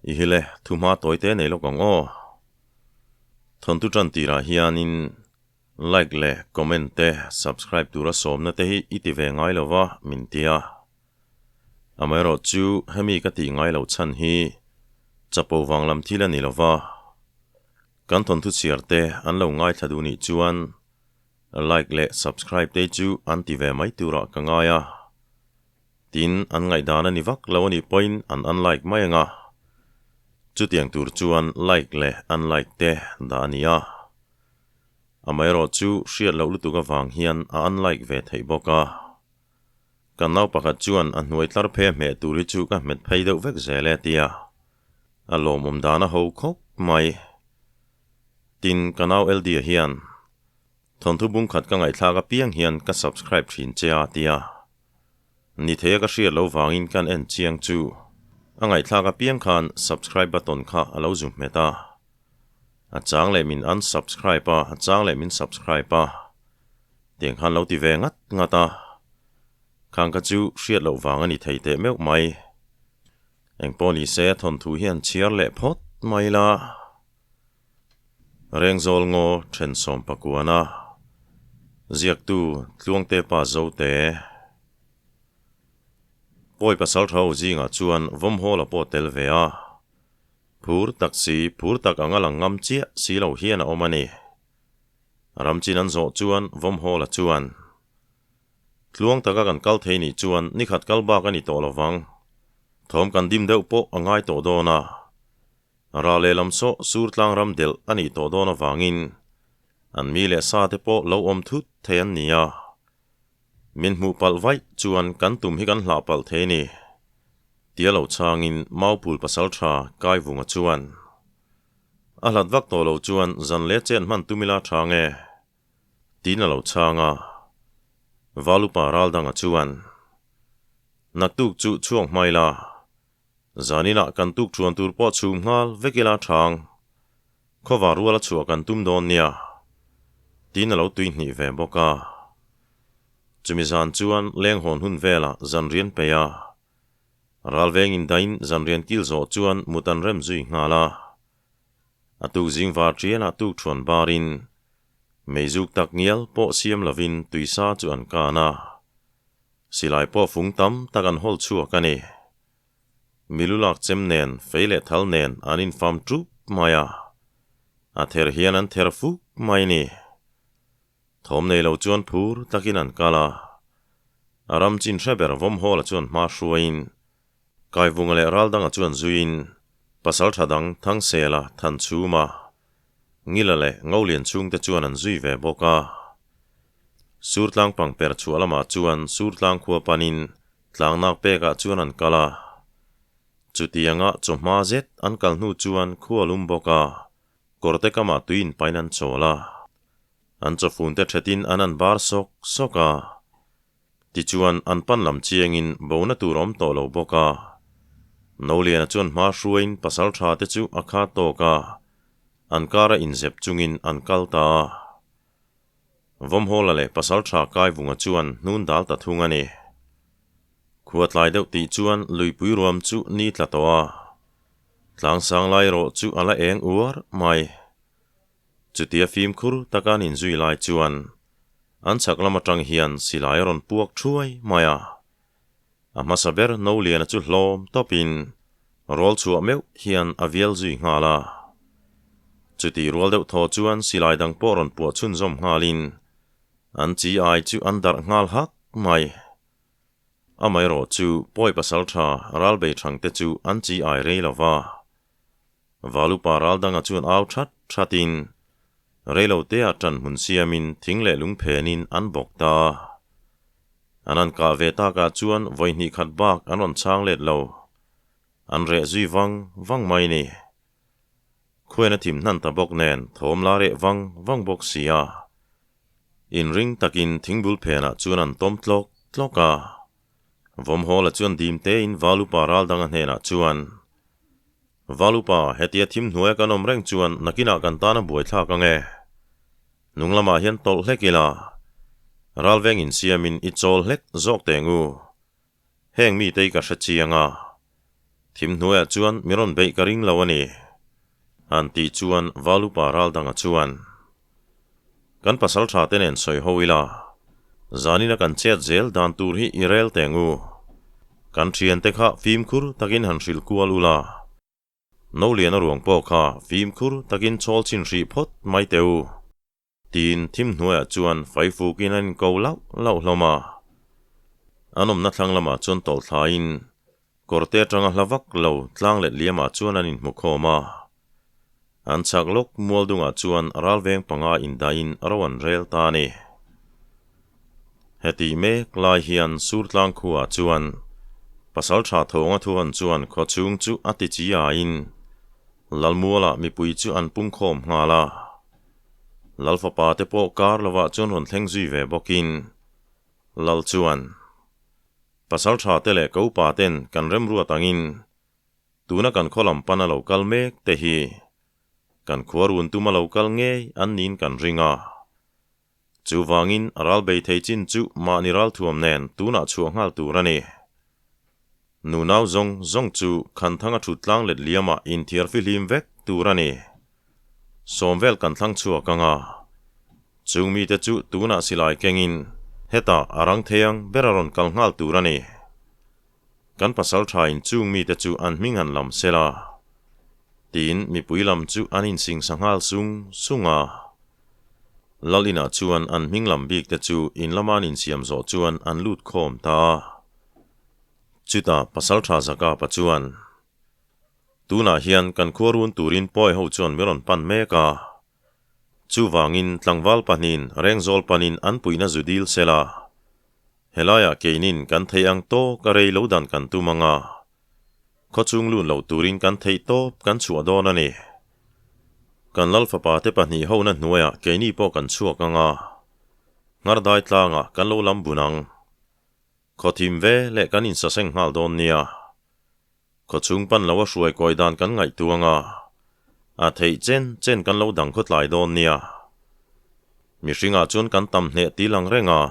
I hi le, thuhma tawi te nei lawk ang aw. Thawnthu tan tirah hianin like leh comment te subscribe tura sawmna te hi i ti ve ngai lo va min ti a. Amaherawh chu hemi ka tih ngai loh chhan hi chapo vang lam thil a ni lo va. Kan thawnthu chhiar te an lo ngaithla duh nih chuan like leh subscribe te chu an ti ve mai turah ka ngai a. Tin, an ngaihdan a ni vak lo a nih pawhin an unlike mai ang a. Chutiang tur chuan like leh unlike te dah a ni a. Amaherawh chu hriat loh lutuk avang hian a unlike ve theih bawk a. Kan nau pakhat chuan a hnuai tlar phe hmeh tur hi chu ka hmet phei deuh vek zel e tia a lawmawm dan a ho khawp mai. Tin, ka nau Eldia hian thawnthu bungkhat ka ngaihthlak apiang hian ka subscribe thin che a tia. Ni thei a ka hriat lo vangin kan en chiang chu a ngaihthlak apiang khan subscribe button kha a lo zu hmet a. A chang leh min unsubscribe a, a chang leh min subscribe a. Tiang khan lo ti ve ngat ngat a. Khang kha chu hriat loh vang a ni thei teh meuh mai. Engpawh ni se thawnthu hian chhiar leh phawt mai la. Rengzawl ngaw thensawm pakuana ziaktu Tluangte pa Zote. Pawi pasal tha ho zingah chuan Vawmhawla pawh tel ve a. Phur tak si, phur tak anga lang ngam chiah si lo hian a awm a ni. Ramchin an zawh chuan Vawmhawla chuan, Tluang taka kan kal thei nih chuan nikhat kal bak a ni tawh lo vang. Thawm kan dim deuh pawh a ngai tawh dawn a. Rah lehlam saw sur tlang ram delh a nih tawh dawn avangin an mi leh sa te pawh lo awm thut thei an ni a. Min hmuh palh vaih chuan kan tum hi kan hlah palh thei ni. Tia lo chhangin Maupul pasal tha Kaivunga chuan, A hlat vak tawh lo chuan zan leh chen hman tum ila tha nge? Tiin a lo chhang a. Valupa Raldanga chuan, Naktuk chu chhuak hma ila, Zaninah kan tuk thuan tur pawh chhum nghal vek ila thang. Khawvar ruala chhuah kan tum dawn nia. Tiin a lo tui hnih ve bawk a. Chumi zan chuan lenghawn hun velah zanrian peih a. Ralveng indain zanrian kil zawh chuan mut an rem zui nghal a. A tuk zing var ṭianah tuk thuan barin meizuk tak ngial pawh siam lovin tuisa chu an kan a. Silai pawh fung tam tak an hawl chhuak a ni. Milulak chem nen, fei leh thal nen an infam ṭup mai a. A ther hian an ther fuk mai ni. Thawm nei lo chuan phur takin an kal a. A ram chin hre ber Vawmhawla chuan hma hruaiin, Kaivunga leh Raldanga chuan zuiin, Pasal tha dang Thangsela, Thanchhuma, Ngila leh Ngolian chhungte chuan an zui ve bawk a. Surtlang pangper chhuah lamah chuan Surtlang khua panin tlangnak pekah chuan an kal a. Chutianga chawhma zet an kal hnu chuan khua lum bawk a, kawrte kamah tui inpain an chawl a. An chawfunte thetin an an bar sawk sawk a. Tichuan, an pan lam chiangin bona tur a awm tawh lo bawk a. Noliana chuan hma hruaiin pasal tha te chu a kha tawk a, an kara inzep chungin an kal ta a. Vawmhawla leh pasal tha Kaivunga chuan hnun dal ta thung a ni. Khua tlai deuh tih chuan luipui ruam chu ni tla tawh a, tlangsang lai erawh chu a la eng uar mai. Chutia fimkhur taka an inzui lai chuan an chhak lam atang hian silai a rawn puak thuai mai a. A hmasa ber Noliana chu hlawm tawpin rawl chhuah meuh hian a vial zui nghal a. Chutih rual deuh thaw chuan silai dang pawh rawn puah chhunzawm nghalin an chi ai chu an darh nghal hak mai. Amaherawh chu pawi pasal tha ralbei thangte chu an chi ai rei lo va. Valupa ral danga chuan au that thatin reilotea tan hmun siamin thing leh lung phenin an bawk ta. An an kah ve takah chuan vawi hnih khat bak an rawn chhang let lo. An reh zui vang vang mai ni. Khuain a thim hnan ta bawk nen thawm la reh vang vang bawk si a. Inring takin thingbul phenah chuan an tawm tlawk tlawk a. Vawmhawla chuan dim tein Valupa ral danga hnenah chuan, Valupa, hetia thim hnuaia kan awm reng chuan nakinah kan tan a buaithlak ang e. Hnung lamah hian tawlh hlek ila, ralveng insiamin i chawl hlek zawk teh ngu. Heng mite hi ka hre chiang a. Thim hnuaiah chuan mi rawn beih ka ring lo a ni, han tih chuan Valupa Raldanga chuan, Kan pasal tha te nen sawi ho ila, zanina kan chet zel dan tur hi i rel teng u. Kan thiante kha fimkhur takin han hrilh kual ula. No lian a ruang pawh kha fimkhur takin chawl chin hrih phawt mai teh u. Tiin thim hnuaiah chuan faifukin an inko lauh lauh hlawm a. An awmna thlang lamah chuan tawlh thlaiin kawrte atanga hla vak lo tlang let liamah chuan an inhmu khawm a. An chhak lawk mual dungah chuan ralveng panga indahin ro an rel ta a ni. Heti mek lai hian Surtlang khuaah chuan pasal tha thawnga thuhan chuan khawchhung chu a ti chi aiin Lalmualah mipui chu an pungkhawm nghal a. Lal fapa te pawh kar lovah chuan rawn thleng zui ve bawkin Lal chuan, Pasal tha te leh ka upa ten kan remruat angin tuna kan khaw lam pana lo kal mek te hi kan khua run tuma lo kal ngei an niin kan ring a. Chuvangin ral bei thei chin chu mahni ralthuam nen tunah chhuah nghal tur a ni. Nunau zawng zawng chu Khanthanga thut tlang let liamah inthiar fihlim vek tur a ni. Sawmvel kan thlang chhuak ang a. Chung mite chu tunah silai kengin hetah a rang thei ang ber a rawn kal nghal tur a ni. Kan pasal thain chung mite chu an hming han lam sel a, tiin mipui lam chu an insingsa nghal sung sung a. Lal inah chuan an hming lam bik te chu in lama an insiam zawh chuan an lut khawm ta a. Chutah pasal tha Zakapa chuan, Tunah hian kan khua run turin pawi ho chuan mi rawn pan mek a. Chuvangin tlangval pahnihin Rengzawl panin an puihna zu dil sel a. Helaiah keinin kan theih ang tawk a rei lo dan kan tum ang a. Khawchhung lun lo turin kan theih tawp kan chhuah dawn a ni. Kan lal fapa te pahnih hona hnuaiah keini pawh kan chhuak ang a. Nghardai tlangah kan lo lam bun ang. Khawthim ve leh kan insaseng nghal dawn nia. Khawchhung pan lo a hruai kawi dan kan ngaihtuang a, a theih chen chen kan lo dang khawtlai dawn nia. Mihringah chuan kan tam hneh ti lang reng a,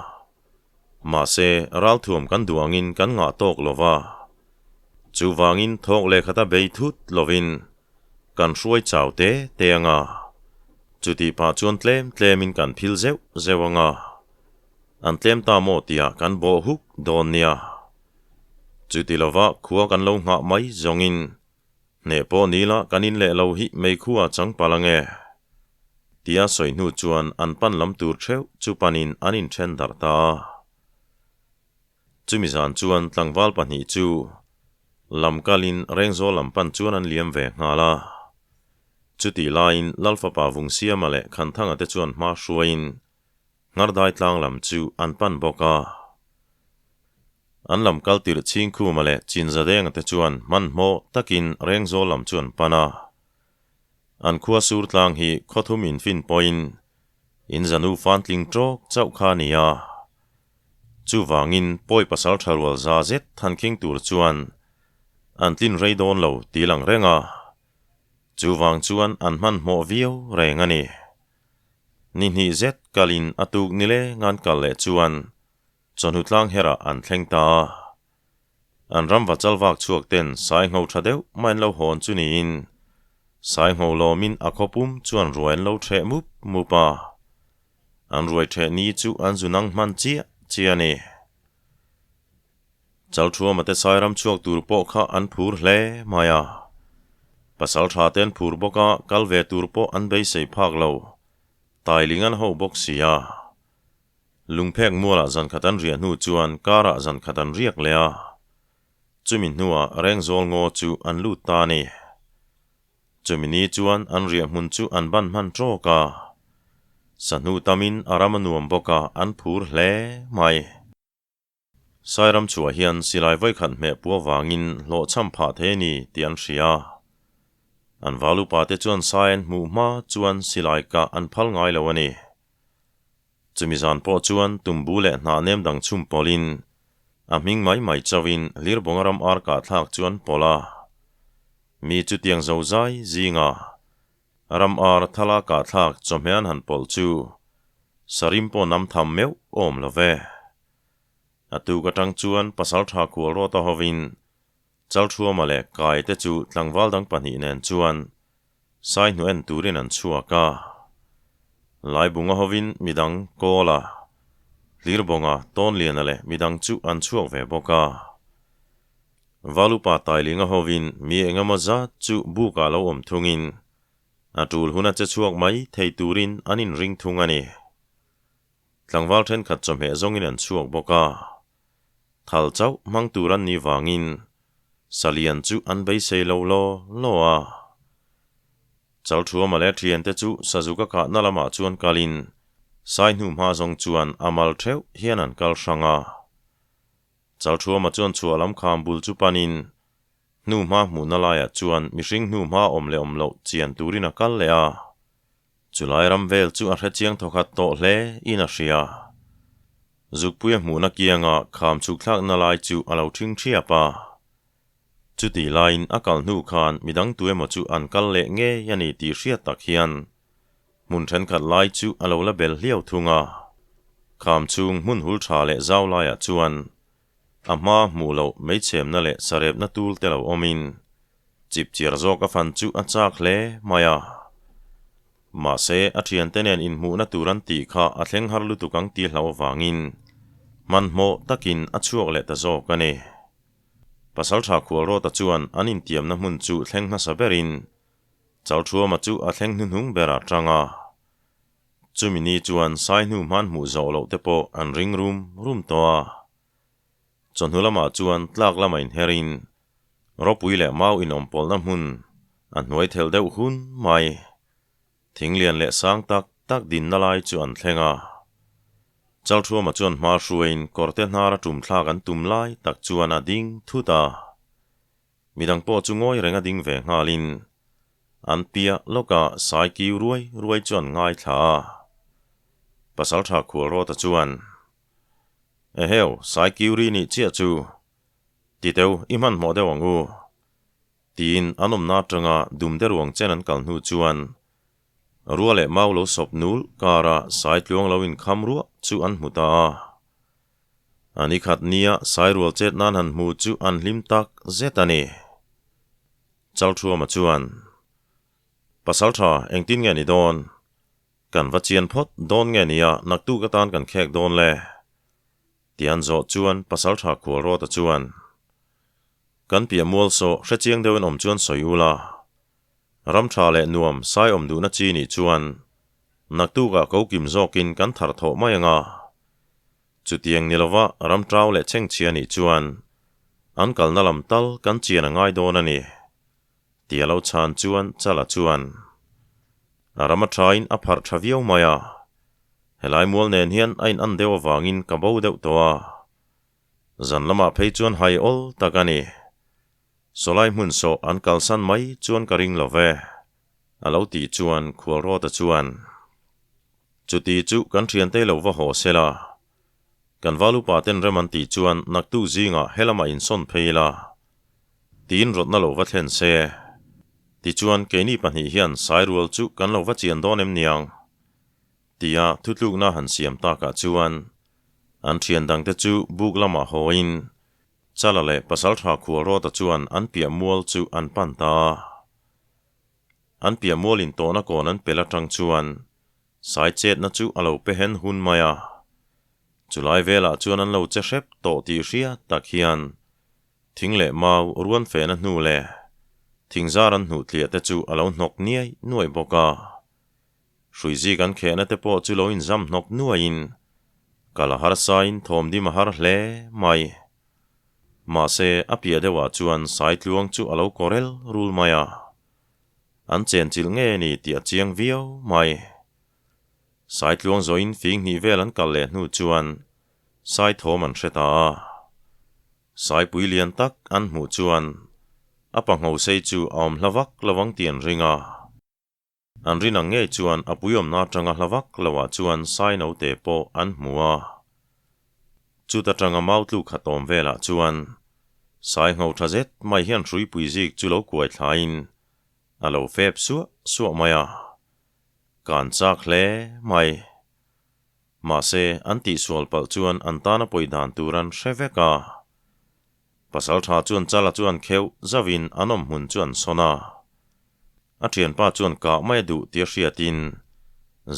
mahse ralthuam kan duh angin kan ngah tawk lo va. Chuvangin thawk leh khata bei thut lovin kan hruai chau te te ang a, chutih pah chuan tlem tlemin kan phil zeuh zeuh ang a, an tlem ta maw tihah kan bawh huk dawn nia. Chuti lova khua kan lo nghah mai zawngin hneh pawh ni la kan in leh lo hi meikhu ah chang palh ange. Tia sawi hnu chuan an pan lam tur theuh chu panin an inthen darh ta a. Chumi zan chuan tlangval pahnih chu lam kalin Rengzawl lam pan chuan an liam ve nghal a. Chutih laiin Lalfapa Vungsiama leh Khanthanga te chuan hma hruaiin Nghardai tlang lam chu an pan bawk a. An lam kal tirh Chhingkhuma leh Chinzadenga te chuan hmanhmawh takin Rengzawl lam chu an pan a. An khua sur tlang hi khawthum infin pawhin in zanu fantling tawk chauh kha a ni a. Chuvangin pawi pasal tha rual za zet than khing tur chuan an tlin rei dawn lo ti lang reng a. Chuvang chuan an hmanhmawh viau reng a ni. Ni hnih zet kalin a tuk ni leng an kal leh chuan chawhnu tlang herah an thleng ta a. An ram va chal vak chhuak ten sai ngho tha deuh mai an lo hawn chu niin sai ngho lawmin a khaw pum chuan ruai an lo theh mup mup a. An ruai theh ni chu an zu nang hman chiah chiah a ni. Chalthuama te Sairam chhuak tur pawh kha an phur hle mai a. Pasal tha te an phur bawk a, kal ve tur pawh an beisei phak lo. Tailing an ho bawk si a. Lungphek mualah zan khat an riah hnu chuan karah zan khat an riak leh a. Chumi hnuah Rengzawl ngaw chu an lut ta a ni. Chumi ni chuan an riah hmun chu an ban hman tawk a. Sahnu tamin a ram a nuam bawk a, an phur hle mai. Sairam chhuah hian silai vawikhat hmeh pu avangin hlawhchham phah thei a ni tih an hria. An val upa te chuan sai an hmuh hma chuan silai kah an phal ngai lo a ni. Chumi zan pawh chuan tumbu leh hnah nem dang chhum pawlhin a hming mai mai chauhin Hlirbawnga ram ar kah thlak chu an pawlh a. Mi chutiang zo zai zinga ram ar thala kah thlak chawhmeh an han pawlh chu sarim pawh nam tham meuh awm lo ve. A tuk atang chuan pasal tha kual rawt a hovin Chalthuama leh Kaite chu tlangval dang pahnih nen chuan Saihnu en turin an chhuak a. Laibunga hovin midang Kawla, Hlirbawnga, Tawnliana leh midang chu an chhuak ve bawk a. Valupa Tailinga hovin mi engemaw zat chu bukah lo awm thungin a tul huna che chhuak mai thei turin an inring thung a ni. Tlangval thenkhat chawhmeh zawngin an chhuak bawk a. Thal chauh hmang tur an nih vangin Salian chu an beisei lo law law a. Chalthuama leh thiante chu Sazuka kahna lamah chuan kalin Saihnu hma zawng chuan a mal theuh hian an kal hrang a. Chalthuama chuan chhuah lam kham bul chu panin hnu hma hmuhna laiah chuan mihring hnu hma awm leh awm loh chian turin a kal leh a. Chulai ram vel chu a hrechiang thawkhat tawh hle in a hria. Zukpuia hmuhna kianga kham chhuk thlakna lai chu a lo ṭhing ṭhiap a. Chutih laiin a kal hnu khan midang tu emaw chu an kal leh ngei a ni tih hriat tak hian hmun ṭhenkhat lai chu a lo la bel hliau thung a. Kham chhung hmun hul ṭha leh zau laiah chuan a hma hmuh loh meichhemna leh sarepna tul te lo awmin Chipchiar zawk a fan chu a chak hle mai a. Mahse, a thiante nen inhmuhna tur an tih kha a thleng har lutuk ang tih hlauh avangin hmanhmawh takin a chhuak leh ta zawk a ni. Pasaltha Khualrawta chuan an intiamna hmun chu thleng hmasa berin Chalthuama chu a thleng hnuhnung berah tang a. Chumi ni chuan Saihnu hmanhmuh zawh loh te pawh an ring rum rum tawh a. Chawhnu lamah chuan tlak lama inherin Ropui leh mau inawmpawlna hmun a hnuai thelh deuh hun mai. Thing lian leh sang tak tak dinna lai chu an thleng a. Chalthuama chuan hma hruaiin kawrte hnara tum thlak an tum lai tak chuan a ding thut a. Midang pawh chu ngawi reng a ding ve nghalin an piah lawkah sai kiu ruai ruai chu an ngaithla a. Pasaltha Khualrawta chuan, Eheu, sai kiu ri nih chiah chu Ti deuh, i hmanhmawh deuh ang u. Tiin an awmna atanga dum de ruang chen an kal hnu chuan rua leh mau lo sawp nul kara sai tluang lo inkham ruah chu an hmu ta a. A ni khat nia sai rual chet nan han hmu chu an hlim tak zet a ni. Chalthuama chuan, Pasaltha, engtin nge ni dawn? Kan va chian phawt dawn nge nia naktuk atan kan khek dawn le? Tian zawh chuan Pasaltha Khualrawta chuan, Kan piah mual saw hrechiang deuhin awm chuan sawi ula, ram tha leh nuam sai awm duhna chi nih chuan naktukah ko kim zawkin kan thar thawh mai anga. Chutiang ni lova ram tau leh chhengchhia nih chuan an kalna lam tal kan chian a ngai dawn a ni, tia lo chhan chuan Chala chuan, A ram a thain a pharh tha viau mai a, Helai mual nen hian a in an deuh avangin ka bo deuh tawh a, zan lamah phei chuan hai awl tak a ni. Sawlai hmun sawh an kalsan mai chuan ka ring lo ve, a lo tih chuan Khualrawta chuan, Chuti chu kan thiante lo va haw sela, kan val upa ten rem an tih chuan naktuk zingah helamah insawn phei ila, tiin rawtna lo va thlen se. Tichuan keini pahnih hian Sairual chu kan lo va chian dawn em niang? Tia thutlukna han siam takah chuan an thian dangte chu buk lamah hawiin Chala leh Pasaltha Khualrawta chuan an piah mual chu an pan ta a. An piah mual intawhna kawn an pel atang chuan sai chetna chu a lo pe hen hun mai a. Chulai velah chuan an lo che hrep tawh tih hriat tak hian thing leh mau ruan fehna hnu leh thingzar an hnuh tliah te chu a lo hnawk niai nuai bawk a. Hruizi kan khehna te pawh chu lo inzam hnawk nuaiin kal a harsain thawmdim a har hle mai. Mahse, a piah deuhah chuan Saitluang chu a lo kawrel rul mai a, an chenchilh nge ni tih a chiang viau mai. Saitluang zawhin fing hnih vel an kal leh hnu chuan Saithawm an hre ta a. Saipui lian tak an hmuh chuan a panghosei chu a awm hla vak lo ang tih an ring a. An rin ang ngei chuan a puiawmna atanga hla vak loah chuan sai naute pawh an hmu a. Chuta tanga mau tluk khat awm velah chuan sai ngho tha zet mai hian hruipui zik chu lo kuai thlain a lo fep suah suah mai a. Kan chak hle mai. Mahse, an tihsual palh chuan an tana pawi dan tur an hre vek a. Pasalṭha chuan Chala chuan kheuh zauhin an awm hmun chu an sawn a. A ṭhianpa chuan kah mai a duh tia hriatin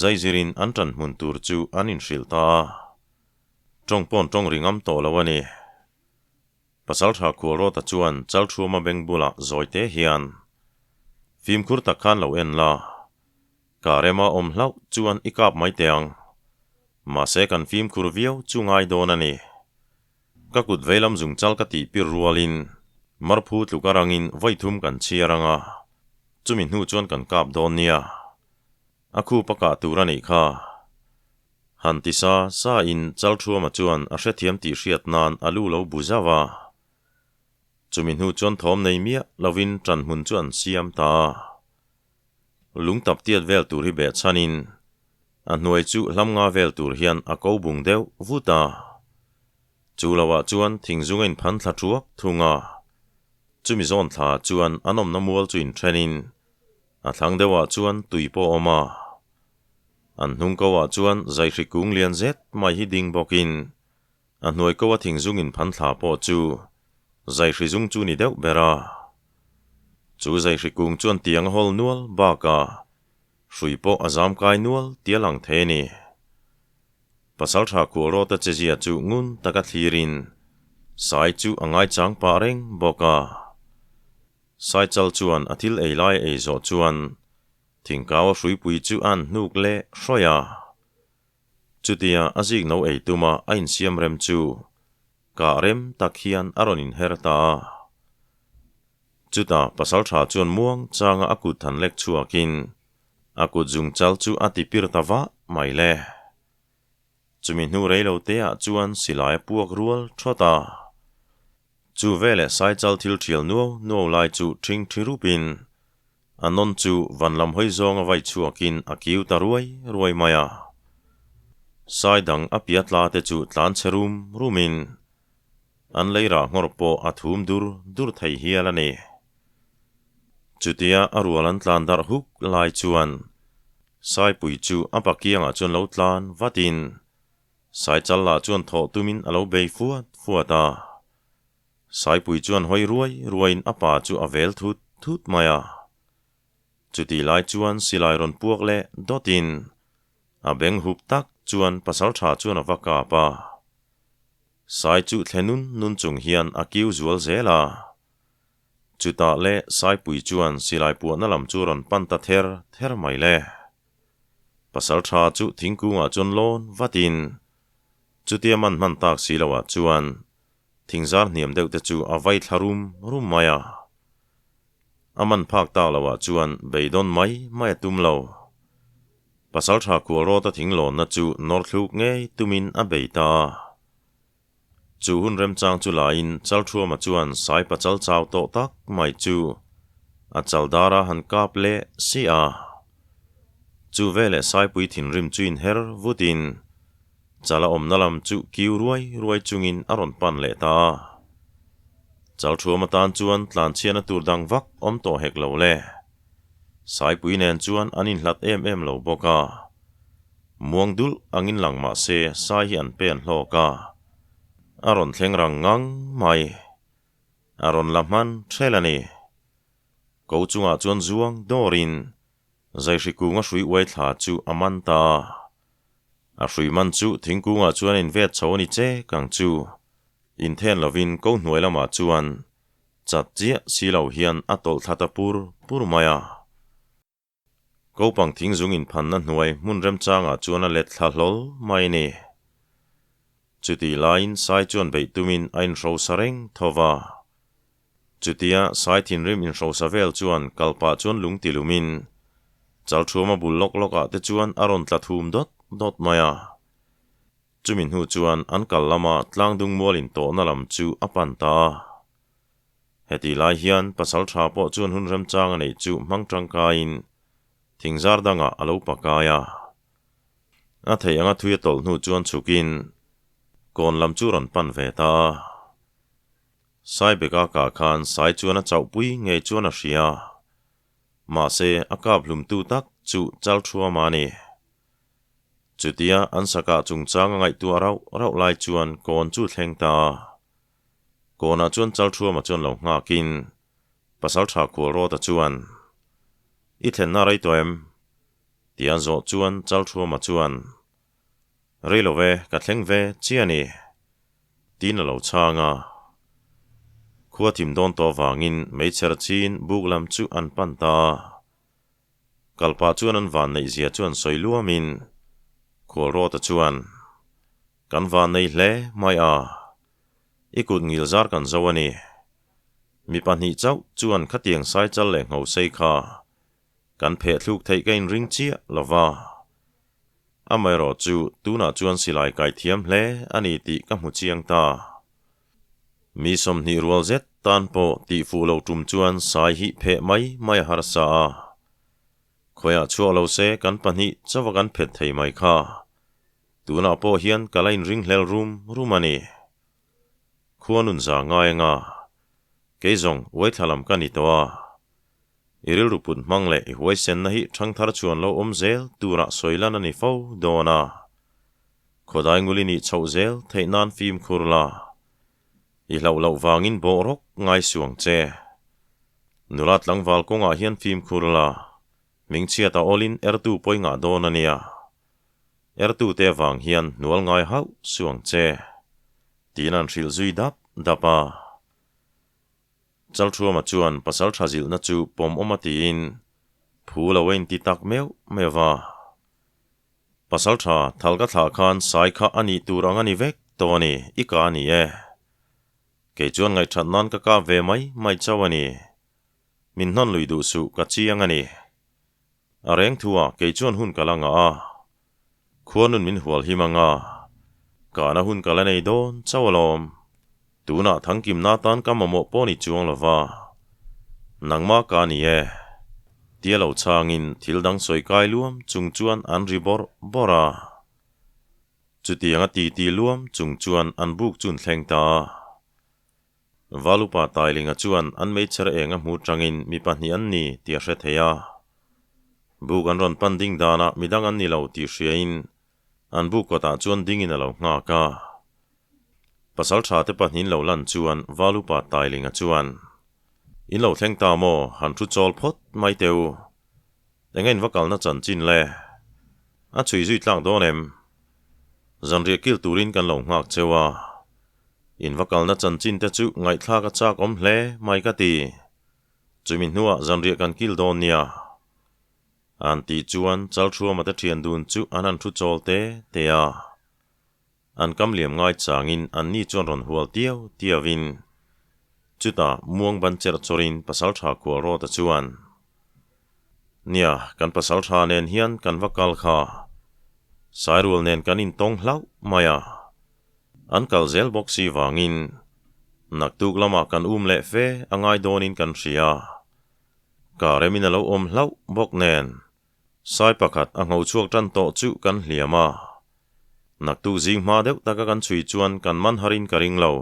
zaizirin an ṭan hmun tur chu an inhrilh ta a. Ṭawng pawn ṭawng ri ngam tawh lo a ni. Pasalṭha Khualrawta chuan Chalṭhuama beng bulah zawite hian, Fimkhur tak khan lo en la, ka rema awm hlauh chuan i kap mai teh ang. Mahse kan fimkhur viau chu ngai dawn a ni. Ka kut veilam zung chal ka tih pir rualin marphu tluk a rangin vawi thum kan chhiar ang a, chumi hnu chuan kan kap dawn nia. A khup a kah tur a nih kha. Han ti sa sa in Chalthuama chuan a hrethiam tih hriat nan a lu lo bu zauh a. Chumi hnu chuan thawm nei miah lovin ṭan hmun chu an siam ta a. Lung tap tiat vel tur hi beh chhanin a hnuai chu hlam nga vel tur hian a ko bung deuh vut a. Chu loah chuan thing zung a inphan thla thuak thung a. Chumi zawn thla chuan an awmna mual chu inthenin a thlang deuhah chuan tui pawh a awm a. An hnung koah chuan zaihri kung lian zet mai hi ding bawkin A hnuai ko a thing zung in phan thla pawh chu zaihri zung chu ni deuh ber a. Chu zaihri kung chuan tiang a hawl nual bakah hrui pawh a zam kai nual tia lang thei a ni. Pasaltha Khualrawta chezia chu ngun taka thlirin Sai chu a ngaichang pah reng bawk a. Saichal chuan a thil ei lai ei zawh chuan thingkau a hruipui chu a an hnuk leh hrawih a. Chutia a zik no ei tuma a insiam rem chu kah rem tak hian a rawn inher ta a. Chutah pasaltha chuan muang changa a kut than lek chhuakin a kut zung chal chu a ti pir ta vah mai le. Chumi hnu rei lo teah chuan silai a puak rual thawt a. Chu veleh Saichal thil thial nuau nuau lai chu ṭhing ṭhi rupin a nawn chu van lam hawi zawnga vai chhuakin a kiu ta ruai ruai mai a. Sai dang a pia tla te chu tlan chhe rum rumin an lei rah nghawr pawh a thum dur dur thei hial a ni. Chutia a rual an tlan darh huk lai chuan Saipui chu a pakiangah chuan lo tlan vatin Saichal lah chuan thawh tumin a lo bei fuat fuat a. Saipui chuan hawi ruai ruaiin a pa chu a vel thut thut mai a. Chutih lai chuan silai rawn puak leh dawtin a beng hup tak chuan pasaltha chuan a va kap a. Sai chu thle nun nun chung hian a kiu zual zel a. Chutah leh Saipui chuan silai puahna lam chu rawn pan ta ther ther mai le. Pasaltha chu thingkungah chuan lawn vatin chutia man hman tak si loah chuan thingzar hniam deuh te chu a vai thla rum rum mai a. A man phak tak loah chuan beidawn mai mai a tum lo. Pasaltha Khualrawta thing lawnna chu nawr thluk ngei tumin a bei ta a. Chu hun remchang chu laiin Chalthuama chuan sai pachal chau tawh tak mai chu a chaldar a han kap leh si a. Chu veleh Saipui thinrim chu inher vutin Chala awmna lam chu kiu ruai ruai chungin a rawn pan leh ta a. Chalthuama tan chuan tlanchhiana tur dang vak awm tawh hek lo le. Saipui nen chuan an inhlat em em lo bawk a. Muang dulh angin lang mah se sai hi an pen hlawk a, a rawn thleng rang ngang mai. A rawn la hman ṭhel a ni. Ko chungah chuan zuang dawrin zaihri kunga hrui uai thla chu a man ta a. A hrui man chu thingkungah chuan a invet chho a ni che kang chu. Inthen lovin ko hnuai lamah chuan chat chiah si lo hian a tawlh thla ta pur pur mai a. Kopang thingzung inphanna hnuai hmun remchangah chuan a let thla hlawl mai a ni. Chutih laiin Sai chuan beih tumin a inhrosa reng tho va. Chutia Sai thinrim inhrosa vel chuan kalpah chuan lung ti lumin Chalthuama bul lawk lawkah te chuan a rawn tla thum dawt dawt mai a. Chumi hnu chuan an kal lama tlangdung mual intawhna lam chu a pan ta a. Hetih lai hian pasal tha pawh chuan hun remchang a neih chu hmang tangkaiin thingzar dangah a lo pakai a. A theih anga thui a tawlh hnu chuan chhukin kawn lam chu rawn pan ve ta a. Saibeka kah khan sai chuan a chauhpui ngei chuan a hria. Mahse a kap hlumtu tak chu Chalthuama a ni. Chutia an sakah chungchang a ngaihtuah rauh rauh lai chuan kawn chu thleng ta a. Kawnah chuan Chalthuama chuan lo nghakin Pasaltha Khualrawta chuan, I thlenna rei tawh em? Tia zawh chuan Chalthuama chuan, Rei lo ve, ka thleng ve chiah a ni. Tiin a lo chhang a. Khua thim dawn tawh avangin meichher chin buk lam chu an pan ta a. Kalpah chuan an van neih zia chu an sawi luamin Khualrawta chuan, Kan van nei hle mai a, i kut ngil zar kan zo a ni. Mi pahnih chauh chuan khatiang saichal leh nghosei kha kan pheh thluk theih ka inring chiah lo va. Amaherawh chu tunah chuan silai kai thiam hle a ni tih ka hmu chiang ta. Mi 20 rual zet tan pawh tih fuh lo tum chuan sai hi pheh mai mai a harsa a. Khawiah chhuak lo se kan pahnih chauha kan phet thei mai kha. Tunah pawh hian ka la inring hlel rum rum a ni. Khua nun za ngai anga kei zawng uaithla lam ka ni tawh a. I rilru put hmang leh i huaisenna hi ṭhangthar chuan lo awm zel turah sawi lan a ni fo dawn a. Khawdai ngul i nih chhoh zel theih nan fimkhur la. I hlauh loh vangin bawh rawk ngai suang che. Nula tlangval kawngah hian fimkhur la, hmingchhiat a awlin ertu pawi ngah dawn a nia. Ertute avang hian hnual ngai hauh suang che. Tiin an hrilh zui dap dap a. Chalthuama chuan pasal tha zilhna chu pawm awm a tiin phu lo a inti tak meuh meuh va. Pasal tha thal ka thlah khan sai kha a nih tur ang a ni vek tawh a ni, i ka a ni e. Kei chuan ngaihthat nan ka kap ve mai mai chauh a ni. Min hnawn lui duh suh ka chiang a ni. A reng thu ah kei chuan hun ka la ngah a, khuanun min hual him anga, kahna hun ka la nei dawn chauh alawm. Tunah thangkimna tan ka mamawh pawh ni chuang lo va, nangmah ka ni e. Tia lo chhangin thil dang sawi kai luam chung chuan an ri bawrh bawrh a. Chutianga titi luam chung chuan an buk chun thleng ta a. Valupa Tailinga chuan an meichher eng a hmu tangin mi pahnih an ni tih a hre thei a. Buk an rawn pan ding danah midang an ni lo tih hriain an buk kawtah chuan dingin a lo nghak a. Pasaltha te pahnihin lo lan chuan Valupa Tailinga chuan, In lo thleng ta maw, han thu chawl phawt mai teh u. Eng a in va kalna chanchin le? A chhui zui tlak dawn em? Zanriah kil turin kan lo nghak cheu a. In va kalna chanchin te chu ngaihthlak a chak awm hle mai ka ti. Chumi hnuah zanriah kan kil dawn nia. An tih chuan Chalthuama te thian dun chu an han thu chawl te te a. An kam liam ngai changin an ni chuan rawn hual tiau tiauin chutah muang ban cherh chawrin Pasaltha Khualrawta chuan, Nia, kan Pasaltha nen hian kan va kal kha. Sairual nen kan intawng hlauh mai a. An kal zel bawk si vangin naktuk lamah kan um leh fe a ngai dawnin kan hria. Ka remin a lo awm hlauh bawk nen Sai pakhat a ngho chhuak tan tawh chu kan hliam a. Naktuk zing hma deuh taka kan chhui chuan kan man harin ka ring lo.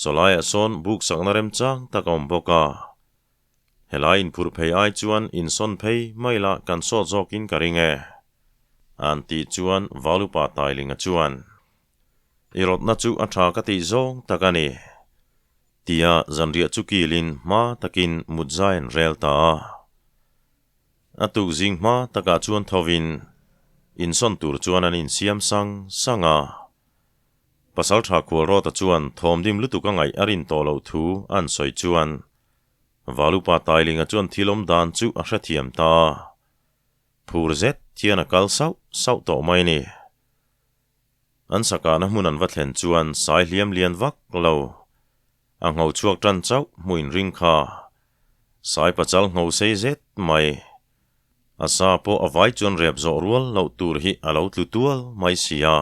Sawlaiah sawn buk sakna remchang tak a awm bawk a. Helai inphurh phei ai chuan insawn phei mai la kan sawt zawkin ka ring e. An tih chuan Valupa Tailinga chuan, I rawtna chu a tha ka tih zawng tak a ni. Tia zanriah chu kilin hma takin mut zai an rel ta a. A tuk zing hma takah chuan thovin insawn tur chuan an insiam sang sang a. Pasaltha Khualrawta chuan thawmdim lutuk a ngaih a rin tawh loh thu an sawi chuan Valupa Tailinga chuan thil awm dan chu a hrethiam ta a. Phur zet hian a kal sauh sauh tawh mai a ni. An sakahna hmun an va thlen chuan sai hliam lian vak lo. A ngho chhuak tan chauh hmuh inring kha. Sai pachal ngho sei zet mai. A sa pawh a vai chuan rep zawh rual loh tur hi a lo tlu tual mai si a.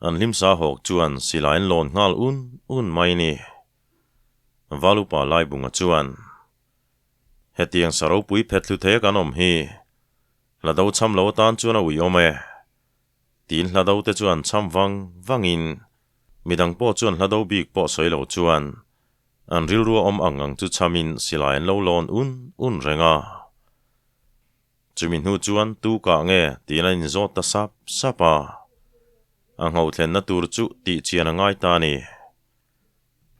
An hlimsa hawk chuan silai an lawn nghal un un mai ni. Valupa Laibunga chuan, Hetiang sa ropui phet hlu thei a kan awm hi. Hla do cham lo atan chuan a ui awm e. Tiin hla do te chuan cham vang vangin midang pawh chuan hla do bik pawh sawi lo chuan an rilru a awm ang ang chu chamin silai an lo lawn un un reng a. Chumi hnu chuan tu kah nge tiin an inzawt ta sap sap a. A ngho thlenna tur chu tih chian a ngai ta a ni.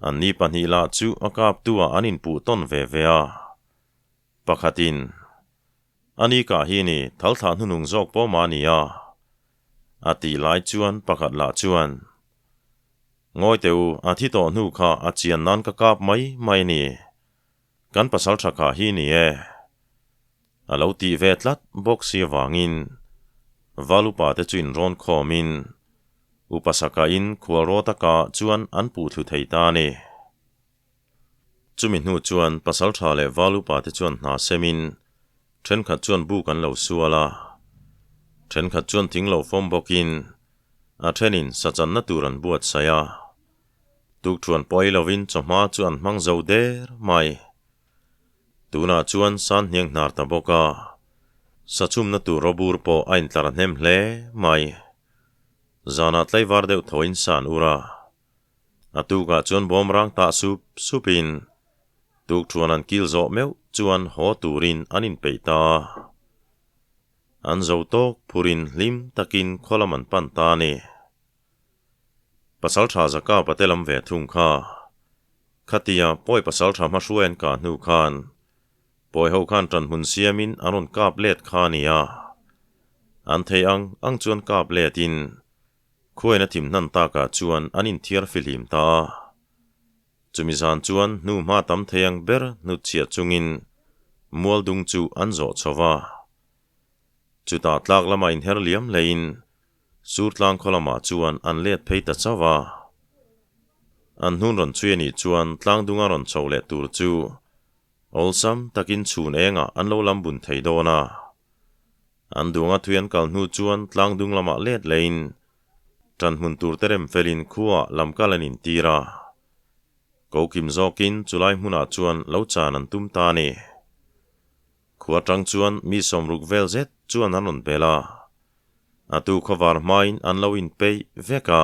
Anni pahnih lah chu a kaptu-ah an inpuh tawn ve ve a. Pakhatin, A ni kah hi ni, thal thlah hnunung zawk pawh mah a ni a, a tih lai chuan pakhat lah chuan, Ngawi teh u, a thi tawh hnu kha a chian nan ka kap mai mai a ni. Kan pasal tha kha hi ni e. A lo tih ve tlat bawk si avangin Valupa te chu inrawn khawmin Upa Saka-in khualrawta ka chuan an puh thlu thei ta a ni. Chumi hnu chuan pasal tha leh Valupa te chuan hna semin thenkhat chuan buk an lo sual a, thenkhat chuan thing lo fawm bawkin a thenin sachanna tur an buatsaih a. Tukṭhuan pawi lovin chawhma chu an hmang zo der mai. Tunah chuan san hniang hnar ta bawk a, sachhumna tur rawbur pawh a intlar hnem hle mai. Zanah tlaivar deuh thawiin san ur a, a tukah chuan bawmrang tah sup supin tukṭhuan an kil zawh meuh chuan haw turin an inpeih ta a. An zo tawk phurin hlim takin khaw lam an pan ta a ni. Pasalṭha Zakapa te lam ve thung kha. Khatia pawi pasalṭha hmahruai an kah hnu khan pawi ho khan ṭanhmun siamin an rawn kap let kha a ni a. An thei ang ang chuan kap letin khuain a thim hnan takah chuan an inthiar fihlim ta a. Chumi zan chuan hnu hma tam thei ang ber hnutchhiah chungin mualdung chu an zawh chho va. Chutah tlak lamah inher liam hlein Surtlang khaw lamah chuan an let phei ta chauh a. An hnun rawn chhui a nih chuan tlangdunga rawn chho leh tur chu awlsam takin chhun engah an lo lam bun thei dawn a. An duanga thui an kal hnu chuan tlangdung lamah let lehin ṭanhmun tur te rem felin khuaah lamkal an intir a. Kokim zawkin chulai hmunah chuan lo chan an tum ta a ni. Khua aṭang chuan mi sawmruk vel zet chuan an rawn bel a, a tu khawvar hmain an lo inpeih vek a.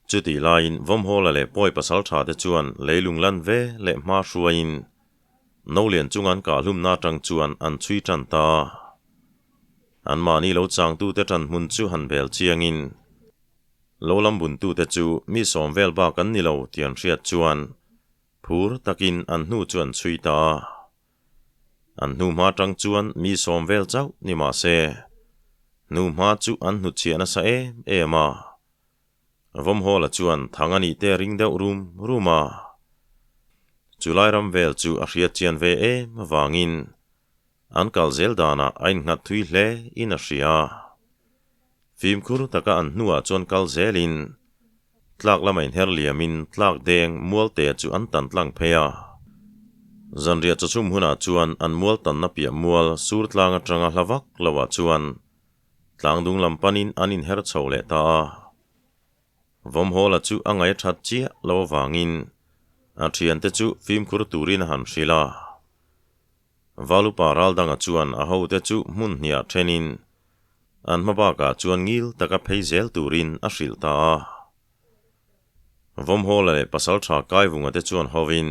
Chutih laiin Vawmhawla leh Pawi pasalṭha te chuan leilung lan ve leh hma hruaiin Nolian chung an kahhlumna aṭang chuan an chhui ṭan ta a. Anmahni lo changtute ṭan hmun chu han bel chiangin lo lam buntute chu mi sawm vel bak an ni lo tih an hriat chuan Phur takin an hnu chu an chhui ta a. An hnu hma tang chuan mi sawm vel chauh ni mah se, hnu hma chu an hnutchhiah nasa em em a. Vawmhawla chuan thang a nih te ring deuh rum rum a. Chulai ram vel chu a hriat chian ve em avangin an kal zel danah a innghat thui hle in a hria. Fimkhur taka an hnuah chuan kal zelin tlak lama inher liamin tlak deng mualte chu an tan tlang phei a. Zanriah chawchhum hunah chuan an mual tanna piah mual sur tlang atanga hla vak loah chuan tlangdung lam panin an inher chho leh ta a. Vawmhawla chu a ngaih that chiah lo avangin a thiante chu fimkhur turin a han hrilh a. Valupa Raldanga chuan a hote chu hmun hniah thenin an hma bakah chuan ngil taka phei zel turin a hrilh ta a. Vawmhawla leh Pasaltha Kaivunga te chuan hovin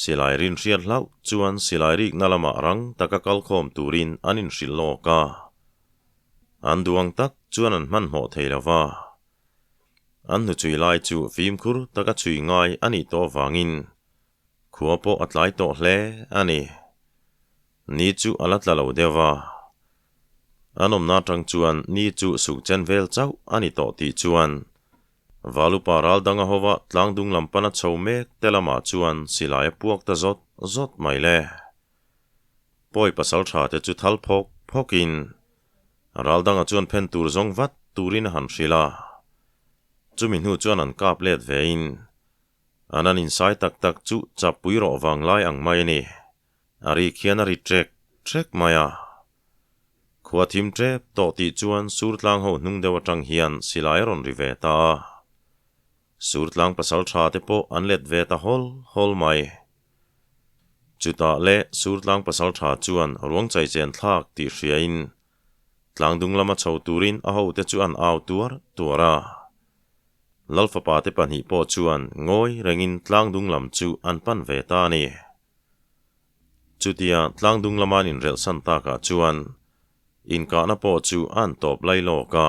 silai rinhriat hlauh chuan silai rikna lamah rang taka kalkhawm turin an inhrilh lawk a. An duang tak chuan an hmanhmawh thei lo va. An hnuchhui lai chu fimkhur taka chhui ngai a nih tawh avangin Khua pawh a tlai tawh hle a ni. Ni chu a la tla lo deuh va. An awmna atang chuan ni chu suk chen vel chauh a ni tawh tih chuan Valupa ral danga hova tlangdung lam pana chho mek te lamah chuan silai a puak ta zawt zawt mai le. Pawi pasal tha te chu thal phawk phawkin ral danga chuan phen tur zawng vat turin a han hrilh a. Chumi hnu chuan an kap let vein An an insai tak tak chu chapui rawh vang lai ang mai a ni. A rik hian a ri trek trek mai a. Khua thim tep tawh tih chuan Surtlang ho hnung deuh atang hian silai a rawn ri ve ta a. Surtlang pasal tha te pawh an let ve ta hawl hawl mai. Chutah le Surtlang pasal tha chuan ruang chaichen thlak tih hriain tlangdung lama chho turin a hote chu an au tuar tuar a. Lalfapa te pahnih pawh chuan ngawi rengin tlangdung lam chu an pan ve ta a ni. Chutia tlangdung lama an inrelhsan takah chuan inkahna pawh chu a an tawp lai lawk a.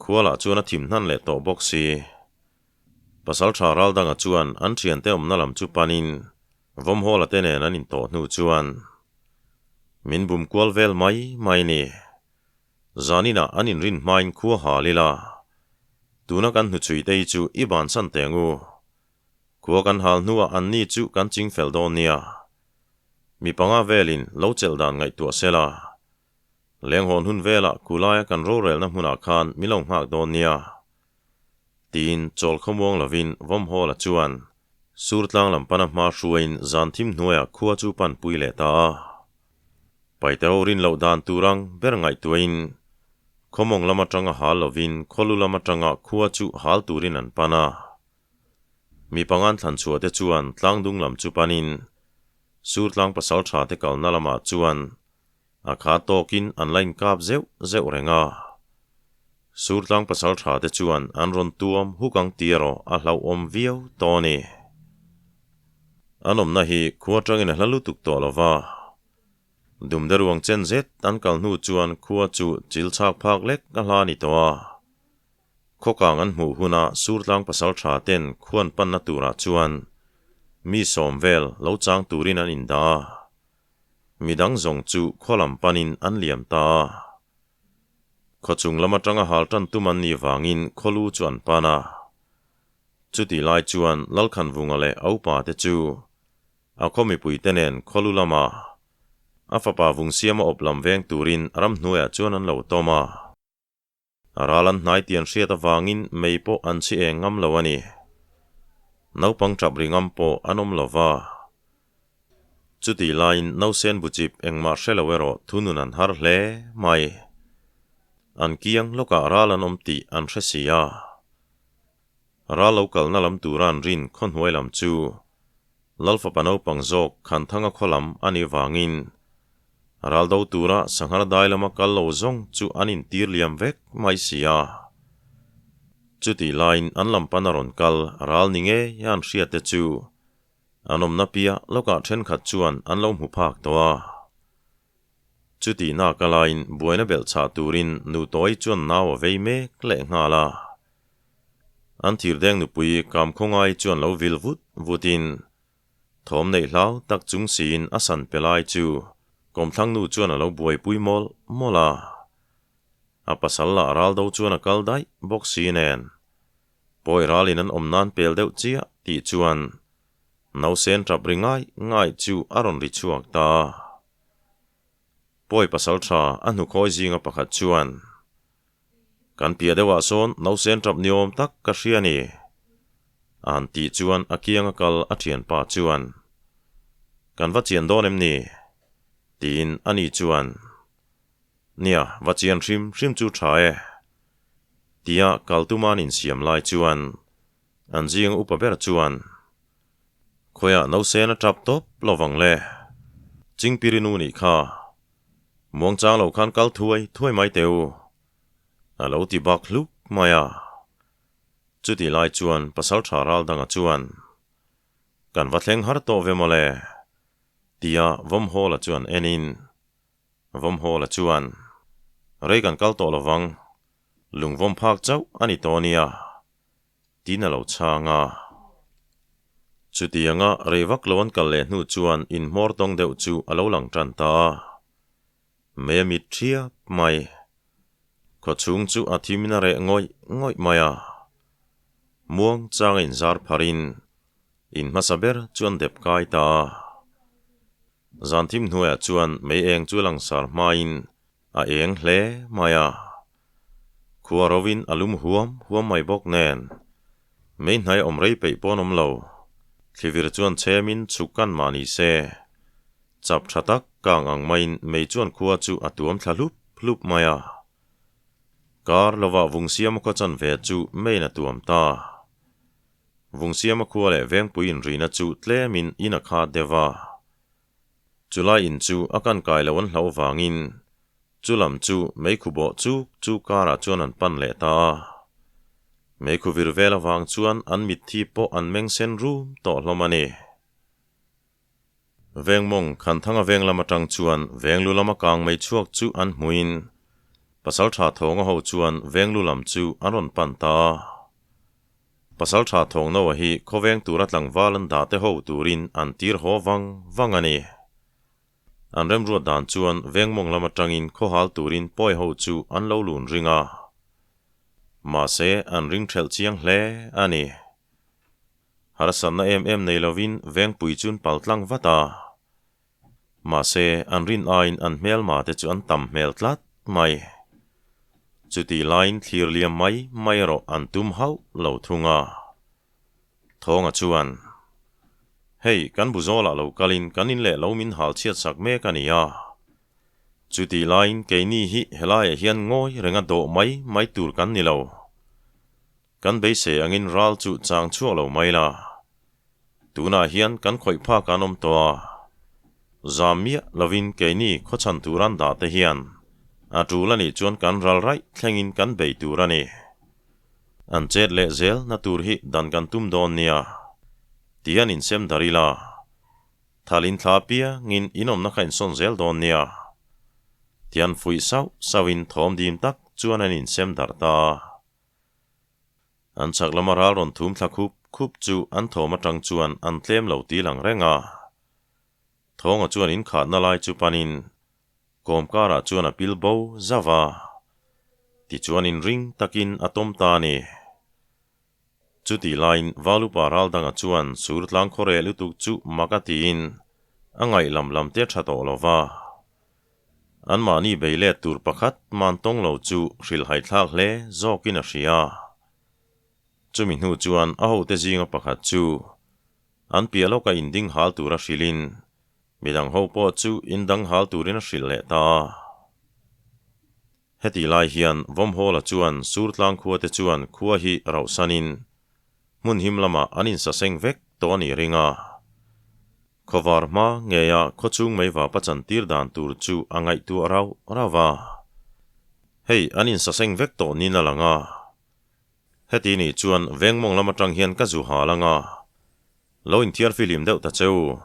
Khualah chuan a thim hnan leh tawh bawk si. Pasalṭha Raldanga chuan an ṭhiante awmna lam chu panin Vawmhawla te nen an intawh hnu chuan min bum kual vel mai mai ni. Zaninah an inrin hmain khua hal ila, tuna kan hnuchhui te hi chu i bansan teh ang u. Khua kan hal hnuah anni chu kan ching fel dawn nia. Mi panga velin lo chelh dan ngaihtuah sela, lenghawn hun velah kulaia kan rorelna hmunah khan min lo nghak dawn nia. Tiin chawl khawmuang lovin Vawmhawla chuan Surtlang lam pana hma hruaiin zan thim hnuaiah khua chu panpui leh ta a. Paite ho rin loh dan tur ang ber ngaihtuahin khawmawng lam atanga hal lovin khawlu lam atanga khua chu hal turin an pan a. Mi pangan thlan chhuah te chuan tlangdung lam chu panin Surtlang pasaltha te kalna lamah chuan a kha tawkin an la inkap zeuh zeuh reng a. Surtlang pasaltha te chuan an rawn tuam huk ang tih erawh a hlauhawm viau tawh a ni. An awmna hi khua atangin a hla lutuk tawh lo va. Dumde ruang chen zet an kal hnu chuan khua chu chil chhak phak lek a hla a ni tawh a. Khawkang an hmuh huna Surtlang pasaltha ten khuan panna turah chuan mi sawm vel lo chang turin an indah a. Midang zawng chu khaw lam panin an liam ta a. Khawchung lam atanga hal tan tum an nih vangin khawlu chu an pan a. Chutih lai chuan Lalkhanvunga leh a upa te chu a khaw mipuite nen khawlu lama a fapa Vungsiama awp lam veng turin ramhnuaiah chuan an lo tawm a. A ral an hnai tih an hriat avangin mei pawh an chhi eng ngam lo a ni. Naupang tap ri ngam pawh an awm lo va. Chutih laiin nausen buchip engmah hre lo erawh thunun an har hle mai. An kiang lawkah ral an awm tih an hre si a. Ral lo kalna lam tura an rin khawhnuai lam chu Lalfapa naupang zawk Khanthanga khaw lam a nih vangin ral do tura sanghar dai lama kal lo zawng chu an intir liam vek mai si a. Chutih laiin an lam pan a rawn kal ral ni ngei a an hriat te chu an awmna piah lawkah thenkhat chuan an lo hmu phak tawh a. Chutih nak a laiin buaina belh chhah turin nu tawi chuan nau a vei mek leh nghal a. An thirdeng nupui Kamkhawngai chuan lo vil vut vutin thawm neih hlau tak chung siin a san pe lai chu kawmthlang nu chuan a lo buaipui mawlh mawlh a. A pasal lah ral do chuan a kal daih bawk si nen pawi ralin an awm nan pel deuh chiah tih chuan nausen tap ri ngai ngai chu a rawn ri chhuak ta a. Pawi pasal tha a hnukhawi zinga pakhat chuan, Kan piah deuhah sawn nausen tap ni awm tak ka hria ni. A han tih chuan a kianga kal a thianpa chuan, Kan va chian dawn em ni? tiin ani chuan, Nia, va chian hrim hrim chu tha e. Tia kal tuman insiam lai chuan an zinga upa ber chuan, Khawiah nausen a tap tawp lo vang le. Chingpiri nu nih kha. Muangchang lo khan kal thuai thuai mai teh u. A lo ti bak hluk mai a. Chutih lai chuan Pasaltha Raldanga chuan, Kan va thleng har tawh ve mawle. Tia Vawmhawla chuan enin Vawmhawla chuan, Rei kan kal tawh lovang. Lungvawm phak chauh a ni tawh nia. Tin a lo chhang a. Chutianga rei vak lo an kal leh hnu chuan inhmawr tawng deuh chu a lo lang tan ta a. Mei a mit thiap mai. Khawchhung chu a thimin a reh ngawih ngawih mai a. Muang changa inzar pharin in hmasa ber chu an dep kai ta a. Zan thim hnuaiah chuan mei eng chu a langsar hmain A eng hle mai a, khua rovin a lum huam huam mai bawk nen, mei hnai awm rei peih pawn awm lo, thlivir chuan chhemin chhuk kan mah ni se, chap tha tak kang ang maiin mei chuan khua chu a tuam thla hlup hlup mai a. Kar lovah Vungsiama khaw chanve chu meiin a tuam ta. Vungsiama khua leh Vengpui inrina chu tlemin in a khat deuh a. Chulai in chu a kan kai lo an hlauh vangin chu lam chu meikhu bawh chuk chu karah chuan an pan leh ta a. Meikhu vir vel avang chuan an mitthi pawh an meng sen rum tawh hlawm a ni. Vengmawng Khanthanga veng lam atang chuan Venglu lama kang mei chhuak chu an hmuin Pasaltha Thawnga ho chuan Venglu lam chu an rawn pan ta a. Pasalṭha Thawngnoa hi khawveng tura tlangval an dah te ho turin an tir haw vang vang a ni. An remruat dan chuan vengmawng lam atangin khawhal turin pawi ho chu an lo lun ring a. Mahse, an ring ṭhelh chiang hle a ni. Harsatna em em nei lovin vengpui chun pal tlang vat a. Mahse, an rin aiin an hmelma te chu an tam hmel tlat mai. Chutih laiin thlir liam mai mai erawh an tum hauh lo thung a. Thawnga chuan, Hei, kan bu zawlah lo kalin kan in leh lo min hal chhiat sak mek a ni a. Chutih laiin keini hi helaiah hian ngawi renga dawh mai mai tur kan ni lo. Kan beisei angin ral chu chang chhuak lo mai la. Tunah hian kan khawih phak an awm tawh a. Zam miah lovin keini khawchhan tur an dah te hian a tul a nih chuan kan ral raih thlengin kan bei tur a ni. An chet leh zel na tur hi dan kan tum dawn nia. Ti an insem dar ila. Thalin thla piangin inawmna kha insawn zel dawn nia. Ti an fuih sauh sauhin thawm dim tak chuan an insem darh ta a. An chhak lama ral rawn thum thla khup khup chu an thawm atang chuan an tlem lo ti lang reng a. Thawnga chuan inkhatna lai chu panin kawmkarah chuan a pil bo zauh a. Tichuan inring takin a tawm ta a ni. Chutih laiin Valupa ral danga chuan sur tlang khawreh lutuk chu mak a tiin a ngaih lam lam te tha tawh lo va. Anmahni bei let tur pakhat man tawng lo chu hrilhhai thlak hle zawkin a hria. Chumi hnu chuan a hote zinga pakhat chu an piah lawka inding hal tura hrilhin midang ho pawh chu indang hal turin a hrilh leh ta a. Hetih lai hian Vawmhawla chuan Surtlang khuate chuan khua hi rauhsanin hmun him lamah an insaseng vek tawh a nih ring a. Khawvar hma ngeia khawchhung meiva pachan tir dan tur chu a ngaihtuah rauh rauh a. Hei an insaseng vek tawh nin a lang a. Heti nih chuan vengmawng lam atang hian ka zu hal ang a. Lo inthiar filim deuh ta cheu.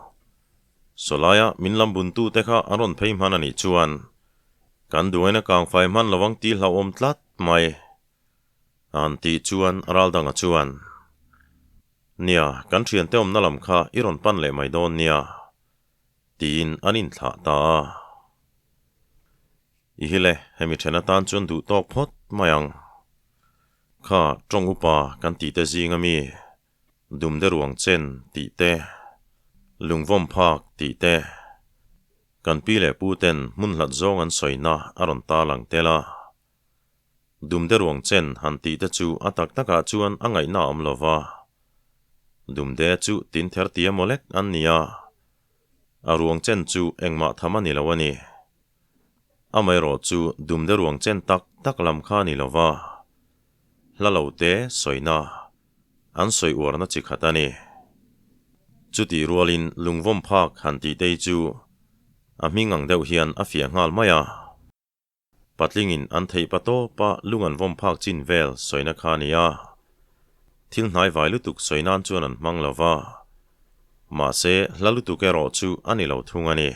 Sawlaia min lam buntu te kha an rawn phei hman a nih chuan kan duaina kangfai hman lo ang tih hlauhawm tlat mai. An tih chuan Raldanga chuan. Nia, kan thiante awmna lam kha i rawn pan leh mai dawn nia, tiin an inthlah ta a. I hi le, hemi then atan chuan duh tawk phawt mai ang. Kha tawng upa kan tih te zing ami, dumde ruang chen tih te, lungvawm phak tih te, kan pi leh pu ten hmun hlat zawng an sawina a rawn tarlang tel a. Dumde ruang chen han tih te chu a tak takah chuan a ngaihna a awm lo va. Dumde chu tin ther tia maw lek an ni a, a ruang chen chu engmah tham a ni lo a ni. Amaherawh chu dumde ruang chen tak tak lam kha a ni lo va, hla lo te sawina an sawi uarna chi khat a ni. Chutih rualin lungvawm phak han tih te hi chu a hming ang deuh hian a fiah nghal mai a. Patlingin an theih pa tawp a lung an vawm phak chin vel sawina kha a ni a. Thil hnai vai lutuk sawi nan chuan an hmang lo va. Mahse, hla lutuk erawh chu a ni lo thung a ni.